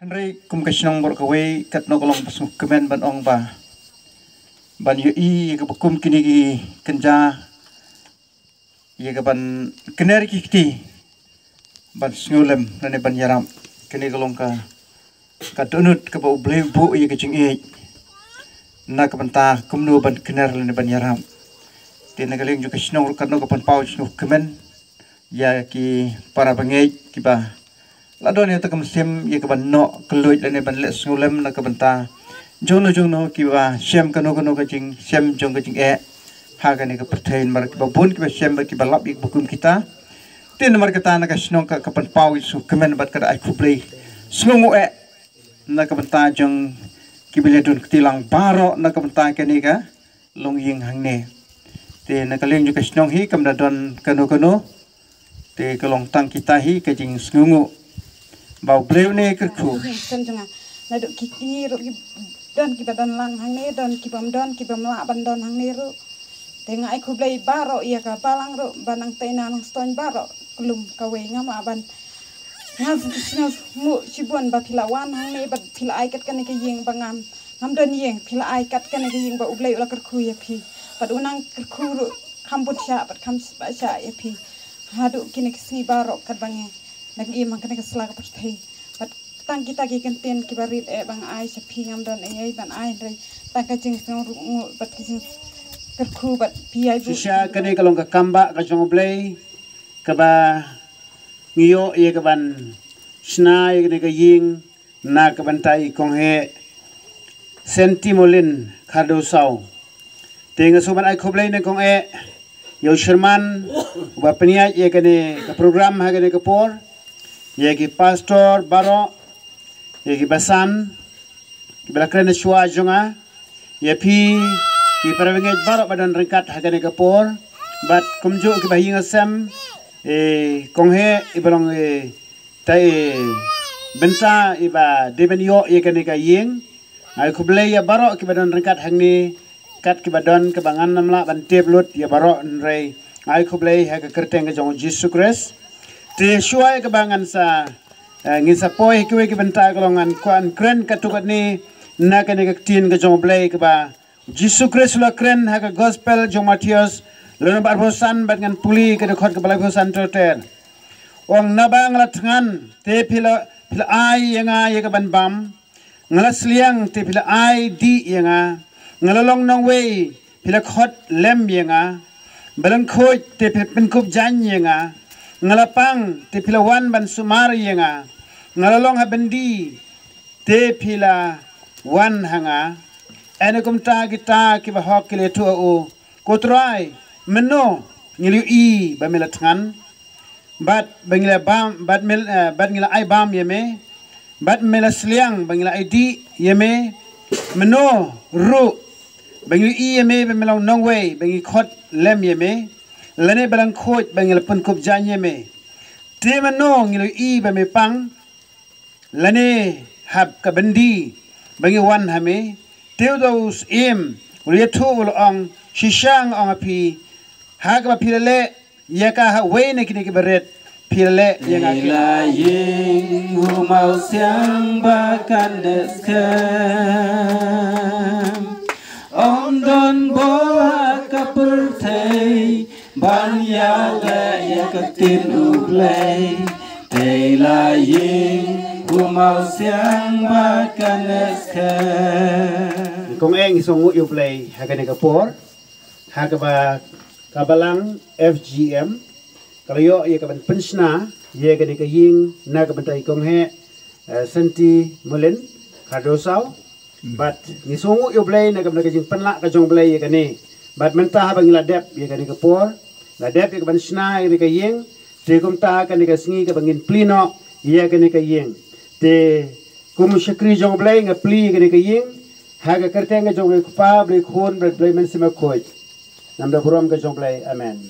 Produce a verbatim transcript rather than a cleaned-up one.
Hynrei kum ka shnong bor kawei katno ka long ba sngewkmen ban ong ba ban ïohi ïa kaba kum kine ki kynja ïa ka ban kner ki kti ban sngewlem lane ban ïarap. Kane ka long ka ka dohnud kaba U Blei u buh ïa ka jingïeit na ka bynta kumno ban kner lane ban ïarap. Te na ka liang jong ka shnong ruh katno ka pynpaw sngewkmen ïa ki para bangeit kiba la don ïa ka mynsiem ïa kaba noh kylluid lane ban leh sngewlem na ka bynta jongno jongno kiba shem kano kano ka jingshem jong ka jingeh ha kane ka pyrthei, namar kiba bun kiba shem bad kiba lap ïa kaba kum kita. Te namar kata na ka shnong ka ka pynpaw ïa sngewkmen bad ka da ai khublei sngewnguh eh na ka bynta jong kiba la don kti lang baroh na ka bynta kane ka longïing hangne. Te na ka liang jong ka shnong hi kam da don kano kano. Te ka long tang kita hi ka jingsngewnguh ba U Blei une kyrkhu. Kan jong nga. Naduh ki kñi ruh ki don kiba don lang hangne, don kibym don, kibym lah ban don hangne ruh. Te nga ai khublei baroh ïa ka balang ruh ba nang tei na nang stoin baroh klum kawei ngam lah ban. Nga sngewsngew shibun ba phi la wan hangne bad phi la ai kat kane ka ïing ba ngam ngam don ïing, phi la ai kat kane ka ïing ba U Blei u la kyrkhu ïa phi. Bad u nang kyrkhu ruh kham bun shah bad kham shah ïa phi haduh kine ki sngi baroh kat ba ngi nang im ha kane ka sla ka pyrthei. Bad tang kita ki kyntien kiba rit eh ba nga ai sha phi ngam don ei ei ban ai hynrei tang ka jingsngewnguh bad ka jingkyrkhu bad phi ai buh. Shisha kane ka long ka kam ba ka jong U Blei kaba ngi ïoh ïa ka ban shna ïa kane ka ïing na ka bynta i kong Heh Sentimolin Khardosaw. Te nga shu ban ai khublei na kong Heh ïa u Sherman uba pynïaid ïa kane ka program ha kane ka por, ïa ki pastor baroh, ïa ki basan kiba la kren shuwa jong nga, ïa phi ki para bangeit baroh ba don ryngkat ha kane ka por, bad kumjuh kiba ha ïing ha sem, eh, kong Heh iba long, eh, tai bynta iba dei ban ïoh ïa kane ka ïing. Nga ai khublei ïa baroh kiba don ryngkat hangne kat kiba don kaba ngan nym lah ban tip lut ïa baroh hynrei nga ai khublei ha ka kyrteng ka jong U Jisu Khrist. Te shuwa ïa kaba ngan sa, eh, ngin sa poi ha kiwei ki bynta ka long ngan kwah kren katto katne na kane ka ktien ka jong U Blei kaba Jisu Khrist u la kren ha ka gospel jong Mathaios lynnong ba arphew san bad ngan pule ka dkhot kaba laiphew san ter ter. Ong naba nga la thngan te phi la, phi la ai ïa nga ïa ka ban bam. Nga la sliang te phi la ai dih ïa nga. Nga la long nongwei phi la khot lem ïa nga. Ba lyngkhuid te phi la pynkup jaiñ ïa nga. Nga la pang te phi la wan ban sumar ïa nga. Nga la long ha byndi te phi la wan ha nga. Ene kumta kita kiba hok ki la ïathuh ha u, Ko Trai, mynno ngi la ïohi ba me la thngan, bad ba ngi la bam, bad me, eh, bad ngi la ai bam ïa me, bad me la sliang ba ngi la ai dih ïa me? Mynno ruh ba ngi la ïohi ïa me ba me long nongwei ba ngi khot lem ïa me, lane ba lyngkhuid ba ngi la pynkup jaiñ ïa me? Te mynno ngi la ïohi ba me pang, lane hap ka byndi ba ngi wan ha me? Te uta u syiem u la ïathuh u la ong, Shisha nga ong ha phi, ha kaba phi la leh ïa ka ha uwei na kine ki barit, phi la leh ïa nga. Ïa la ïing u mawsiang ba kan dei skhem, ym don bor ha ka pyrthei ban ïaleh ïa ka ktien U Blei. Te la ïing u mawsiang ba kan dei skhem. Kong Eng, i sngewnguh ïa U Blei ha kane ka por ha kaba ka balang F G M ka la ïoh ïa ka ban pynshna ïa kane ka ïing na ka bynta i kong Heh, eh, Senti Molin Khardosaw. Bad ngi sngewnguh ïa U Blei na ka bynta ka jingpynlah ka jong U Blei ïa kane. Bad mynta haba ngi la dep ïa kane ka por, la dep ïa ka ban shna ïa kane ka ïing, te kumta kane ka sngi kaba ngin plie noh ïa kane ka ïing. Te kum u shakri jong U Blei nga plie ïa kane ka ïing ha ka kyrteng ka jong U Blei Kpa, Blei Khun, Blei, Blei Mynsiem Bakhuid. Namar ka burom ka jong U Blei. Amen.